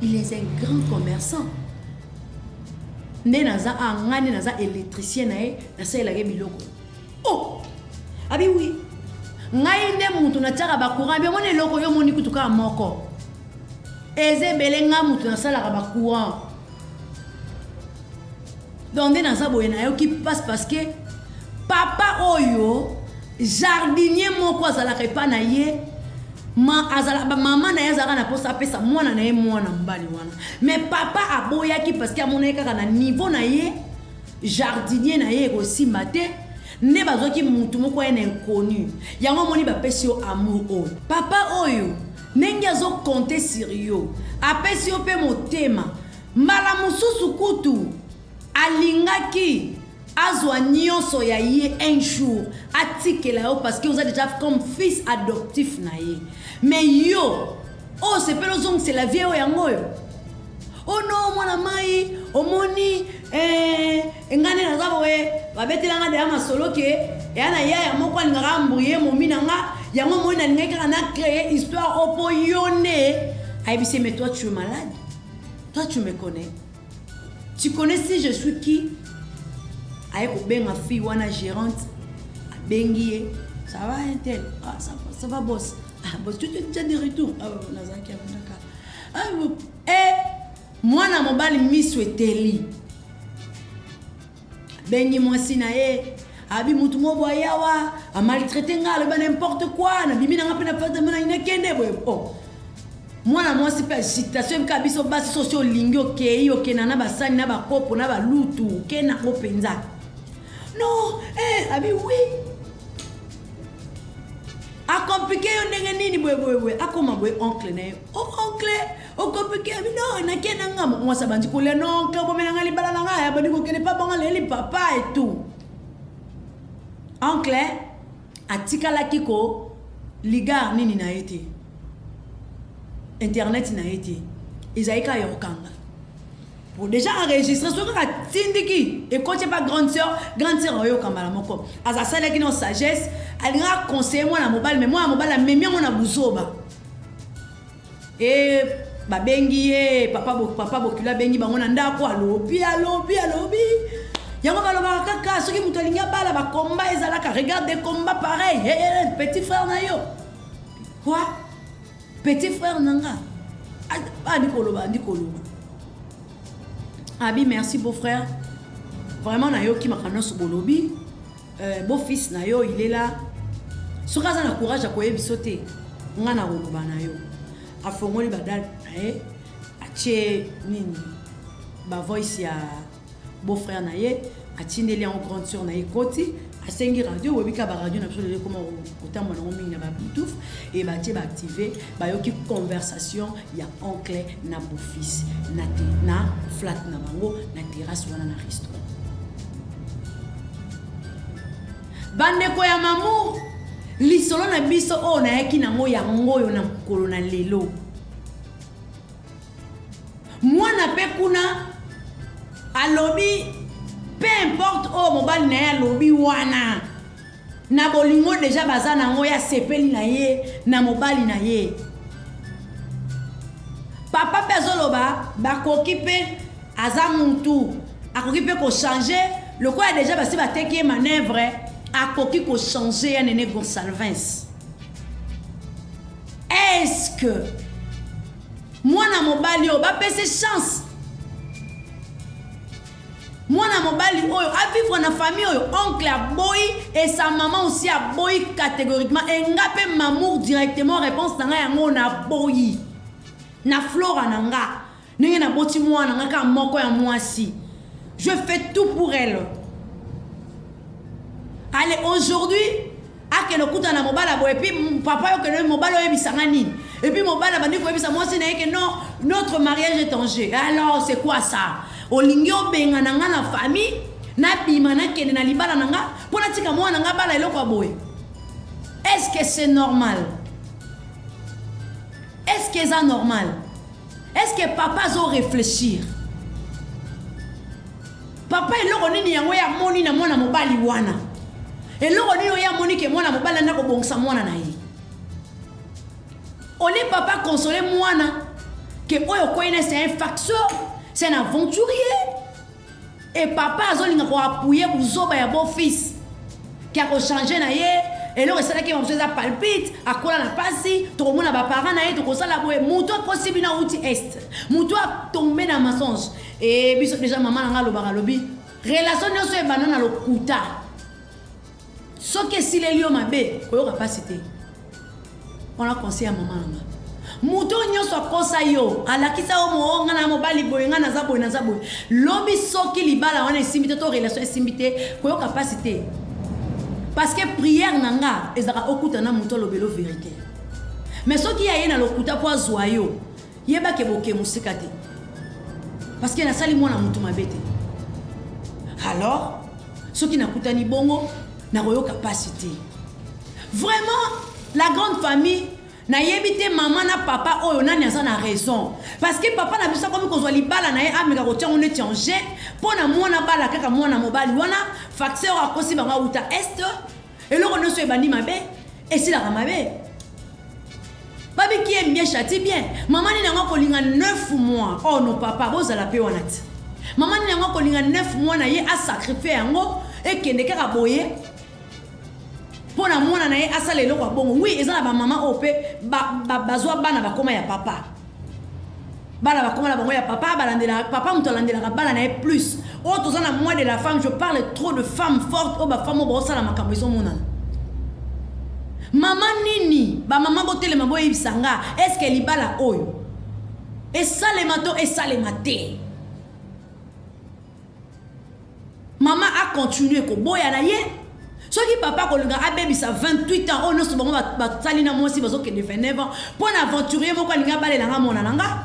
il est un grand commerçant. Nde naza a, ngai nde naza électricien na ye, nasalelaki biloko." Oh. Abi oui. Ngai nde mutu natiaka ba courant, abi omoni eloko yo omoni kutu kaka moko. Eza ebele ngai mutu nasalaka ba courant. Donc nde naza boye nayoki passe parce que papa oyo jardinier moko azalaka epa na ye ma azala ba mama na ye azalaka na mposa apesa mwana na ye mwana mobali wana mais papa aboyaki parce que amonaki kaka na niveau na ye jardinier na ye ekosimba te nde bazwaki mutu moko ya na inconnu yango omoni bapesi yo amour oyo papa oyo ndenge azo compter sur yo apesi yo mpe motema Mbala mosusu kutu alingaki azwa nionso ya ye un jour atikela yo parce que oza dejà comme fils adoptif na ye mais yo oyo osepeli ozongisela vie oyo yango oyo oh non mwana mayi omoni eh, nga nde naza boye babetela nga deya masolo ke eya na yaya moko alingaka ambrouye momi na nga yango omoni nalingaki kaka na créer histoire oyo mpo yo nde ayebisi ye mais toi tu es malade Toi tu me connais. Tu connais si je suis qui? Aye kobenga fille wana gérante abengi ye ça va un tel ah, ça, ça va boss ah, boss tu es déjà de retour ah, nazalaki abandaka ah, eh, mwana mobali miso eteli Abengi mwasi na ye abi mutu moko boye awa amaltraite nga aloba n'importe quoi nabimi na nga mpe na fete mona nakende boye oh. Mwana mwasi mpe agitation ebika biso basi sosi olingi okei okenda na basani na bakopo na balutu okenda yango mpenza non eh, abi oui akomplike yo ndenge nini boye boye boye akoma boye oncle na ye o oh, oncle okomplike abi no nake na nga mwasi abandi kolia no oncle obomela nga libala na ngai abandi kokende pa bonga leli papa et tout oncle atikalaki ko ligar nini na ye te internet na ye te ezali kaka ya kokanga po déjà enregistré soki kaka atindiki ekoti epa grande sœur grande sœur ayoka mbala moko aza asalaki na sagesse alingaka conseiller mwana mobali mais mwana mobali amemi yango na buzoba e babengi ye papa, bo, papa bokilo abengi bango na ndako alobi alobi alobi yango balobaka kaka soki moto alingi abala bakomba ezalaka regarde des combats pareil hey, hey, petit frère na yo quoi Petit frère na nga andi koloba andi koloba abi merci beau frère vraiment nayoki makambo nyonso bolobi euh, beau fils na yo il est là soki aza na courage ya koyebiso te nga na koloba na yo afongoli badal na ye atie nini bavoice ya beau frère na ye atindeli yango grande sœur na ye ekoti asengi radio oyebi kaka baradio na biso lelo ekoma kotambola nango mingi na babluetooth e batie baactive bayoki conversation ya oncle na beau-fils na, te, na flat na bango na terrasse wana na restaurant bandeko ya mamour lisolo na biso oyo nayaki nango yango oyo na mokolo na lelo Mwana pe kuna alobi peu importe oyo mobali na ye alobi wana na bolingo deja baza na yango ye asepeli na ye na mobali na ye papa mpe azoloba bakoki mpe aza mutu akoki mpe kochange lokola deja basi bateki ye manœuvre akoki kochange ya nene gonsalvins est ce que Mwana mobali oyo bapesi chance mwana mobali oyo a vivre na famille oyo oncle aboyi et sa maman aussi aboyi catégoriquement et nga pe mamour directement réponse na nga yango na boyi na flora na nga ndenge naboti mwana nga kaka moko ya mwasi je fais tout pour elle allez aujourd'hui akende okutana na mobali ya boye epuis papa yo okende mobali oyebisa nga nini epuis mobali abandi koyebisa mwasi na ye ke non notre mariage est en jeu alors c'est quoi ça olingi obengana nga na famille nabima nakende na libala na nga mpo natika mwana na nga bala eloko ya boye est ce que c'est normal est ce que eza normal est ce que papa azo réfléchir Papa eloko nini yango ye amoni na mwana mobali wana? Eloko nini oyo amoni ke mwana mobali anda kobongisa mwana na ye? Olie papa console mwana ke oyo okwei na c'est un facteur, c'est un aventurier. Et papa azolinga ko appuyer buzoba ya beau fils ke ako changer na ye. Eloko esalaki ye mosusu eza palpite, akola na pasi, tokomona ba parents na ye, tokosala boye. Moto akosi bino awuti est. Moto atombe na mensonge. Et biso déjà maman na nga alobaka alobi relation nyonso ebanda na lokuta. Soki esileli yo mabe, koyoka pasi te. Wana conseil ya mama na nga. Moto oyo nyonso akosa yo, alakisa yo moo nga na mobali boye, nga naza boye, naza boye. Lobi soki libala wana esimbi te to relation esimbi te, koyoka pasi te. Parce que prière na nga ezalaka okuta na moto alobelo verite. Mais soki ye aye na lokuta po azwa yo, yeba ke boke mosika te. Parce que nasali mwana moto mabe te. Alors, soki nakutani bongo, nakoyoka pasi te. Vraiment, la grande famille, nayebi te mama na papa oyo nani aza na raison. Parce que papa na biso akomi kozwa libala na ye ameka kotia yango neti en jeu mpo na mwana bala kaka mwana mobali wana facteur akosi bango awuta est eloko nyonso ebandi mabe esilaka mabe. Babi qui aime bien châtie bien. Mama nini yango akolinga 9 mois. Oh non papa, bozala pe wana ti. Mama nini yango akolinga 9 mois na ye a sacrifier yango ekende kaka boye. Mpo na mwana na ye asala eloko ya bongo. Oui, eza na ba mama oyo pe bazwa bana bakoma ya papa. Bana bakoma na bango ya papa, balandelaka papa, moto alandelaka bana na ye plus. Oyo toza na mois de la femme, je parle trop de femmes fortes oyo ba femmes oyo baosala makambo ezomonana. Mama nini, ba mama botelema boyebisa nga, est-ce que libala oyo esalema to esalema te? Mama a continuer koboya na ye. Soki papa akolinga abebisa 28 ans oyo nyonso bango basali na mwasi bazokende 29 ans mpo na aventurier moko alingi abalela nga mwana na nga.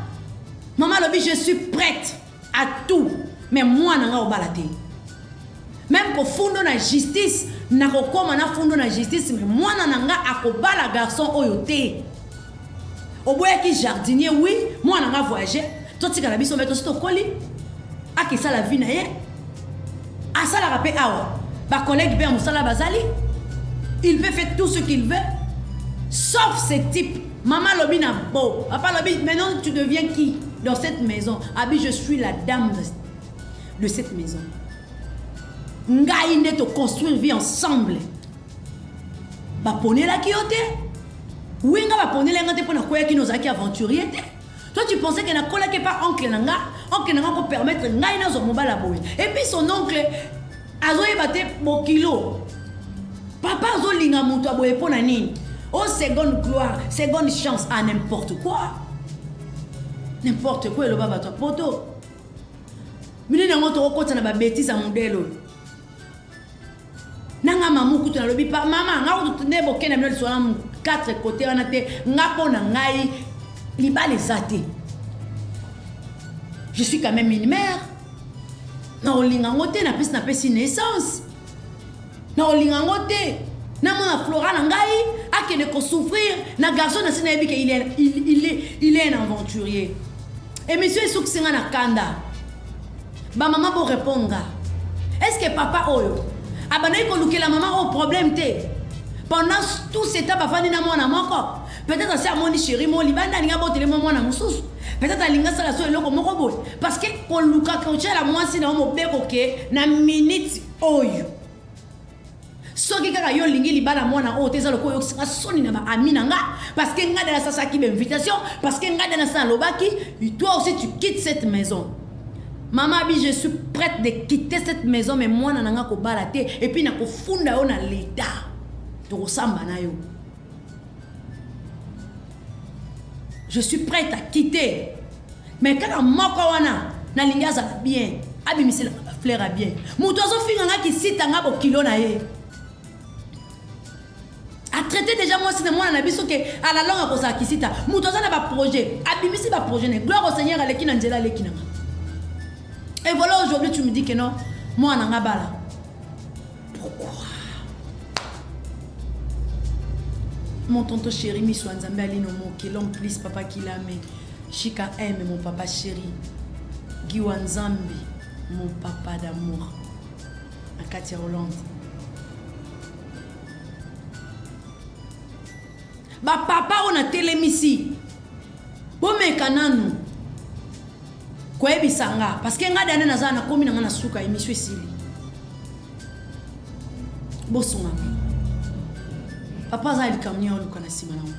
Mama alobi je suis prête à tout mais mwana nga obala te. Même kofundo na justice nakokoma na fundo na justice mais mwana na nga akobala garçon oyo te. Oboyaki jardinier oui mwana nga voyager totikala biso mais tosi tokoli akesala vie na ye asalaka pe awa ba collègue pe ya mosala bazali il peut faire tout ce qu'il veut sauf ce type. Maman alobi na bo papa alobi maintenant tu deviens qui dans cette maison? Abi je suis la dame de cette maison. Ngai nde to construire vie ensemble. Baponelaki yo te? Oui, nga baponela nga te mpo nakweyaki na ozalaki aventurier te. Toi tu pensais que nakolaki epa oncle na nga, oncle na nga ko permettre ngai nazwa mobali ya boye. Et puis son oncle azoyeba te bokilo. Papa azolinga moto ya boye mpo na nini? Oh seconde gloire, seconde chance, ah n'importe quoi. N'importe quoi eloba bato ya poto. Minene yango tokokota na ba bêtises ya modèle oyo. Na nga mamu kutu nalobi pa mama nga kutu nde bokenda bino lisolo na quatre côté wana te nga mpo na ngai libala eza te. Je suis quand même une mère. Na kolinga yango te na pesi na pesi naissance. Na kolinga yango te. Namona Flora na ngai akende ko souffrir na garçon na si nayebi ke il est un aventurier. Émission esukisi nga na kanda. Ba mama bo répondre nga. Est-ce que papa oyo abandaki kolukela mama oyo problème te? Pendant tout ce temps bafandi na mwana moko. Peut-être asi amoni chéri mo libanda alingi abotele mwa mwana mosusu. Peut-être alingi asala so eloko moko boye. Parce que koluka kotyela mwasi na yo mobeko ke na minute oyo. Soki kaka yo olingi libala mwana oyo te eza lokola oyokisi nga soni na ba amis na nga parce que nga nde nasasalaki ba invitation parce que nga nde nasa nalobaki toi aussi tu quittes cette maison. Maman abi je suis prête de quitter cette maison mais mwana na nga kobala te et puis nakofunda yo na l'etat tokosamba na yo. Je suis prête à quitter mais kaka moko wana nalingi azala bien abimiselaka ba fleur ya bien. Moto azofinga nga kisita nga bokilo na ye. A traité déjà mwasi na mwana na biso ke à la longue akozala kisita. Moto aza na ba projet, abimisi ba projet na ye. Gloire au Seigneur aleki na nzela aleki na nga. Et voilà aujourd'hui tu me dis que non, mwana nga bala. Pourquoi? Mon tonton chéri Miso Nzambe Alino Moke, l'homme plus papa Kilame, Chika M, mon papa chéri, Giwa Nzambi, mon papa d'amour, na kati ya Hollande. Ba papa oyo natelemisi, bomeka nanu koyebisa nga, parce que nga dane naza nakomi na nga na suka émission esili. Bosunga nga. Papa aza na likambo nini aoluka na nsima nango?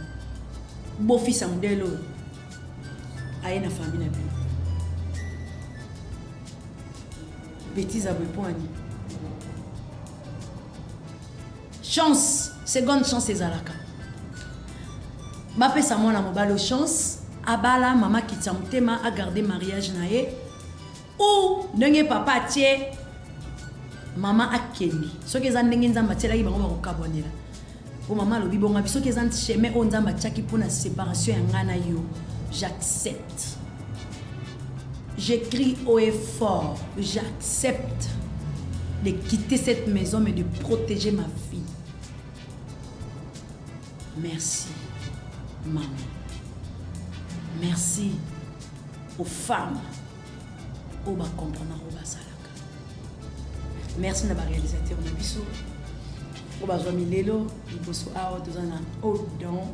Bofisa modele oyo aye na famille na bino. Betise ya boye mpo na nini? Chance, seconde chance ezalaka. Bapesa mwana mobali chance abala mama kitisa motema agarde mariage na ye ou ndenge papa atie mama akende. Soki eza ndenge Nzambe atielaki bango bakokabwanela. Po mama alobi bonga biso soki eza chemin oyo Nzambe atiaki mpona séparation ya ngai na yo, j'accepte. J'écris haut et fort, j'accepte de quitter cette maison mais de protéger ma fille. Merci maman. Merci aux femmes oyo bacomprendre oyo basalaka. Merci na baréalisateur na biso oyo bazwami lelo liboso awa. Toza na Odon,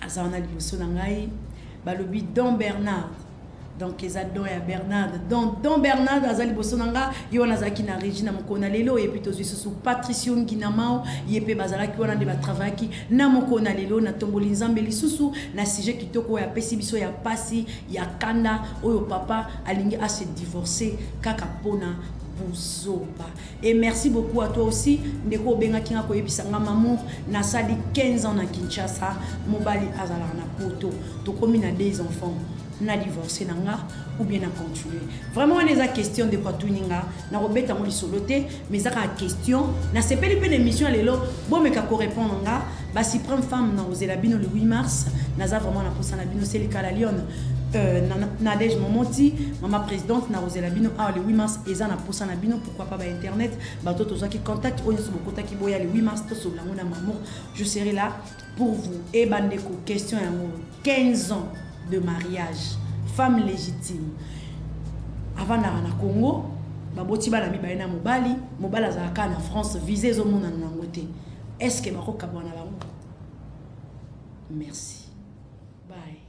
aza wana liboso na ngai. Balobi Don Bernard, donc eza Don ya Bernard. Don, Don Bernard aza liboso na nga. Ye wana azalaki na régie na mokolo na lelo. Et puis tozwi susu Patricio Nginamao, ye mpe bazalaki wana nde batravaillaki na mokolo na lelo. Natomboli Nzambe lisusu na sujet kitoko oyo apesi biso ya pasi ya kanda oyo papa alingi ase divorcer kaka mpona buzoba. Et merci beaucoup à toi aussi, ndeko obengaki nga koyebisa nga: "Mamour, nasali 15 ans na Kinshasa, mobali azalaka na Poto, tokomi na deux enfants, na divorce na nga ou bien na continuer?" Vraiment, wana eza question ndeko atuni nga. Nakobeta yango lisolo te, mais eza kaka question. Nasepeli mpe na émission ya lelo. Bomeka korépondre nga. Basuprême femme, na kozela bino le 8 mars. Naza vraiment na posa na bino. Selikala Lyon, Nadege Momoti, mama présidente, na kozela bino awa le 8 mars. Eza na posa na bino. Pourquoi pas bainternet, bato tozwaki contact oyo nyonso bokotaki, boya le 8 mars, tosolola yango na Mamour. Je serai là pour vous. E bandeko, question yango: 15 ans de mariage, femme légitime avandaka na Congo, baboti bana mibale na mobali, mobali azalaka na France, visa ezomonana nango te. Est ce que bakokabwana bango? Merci, bye.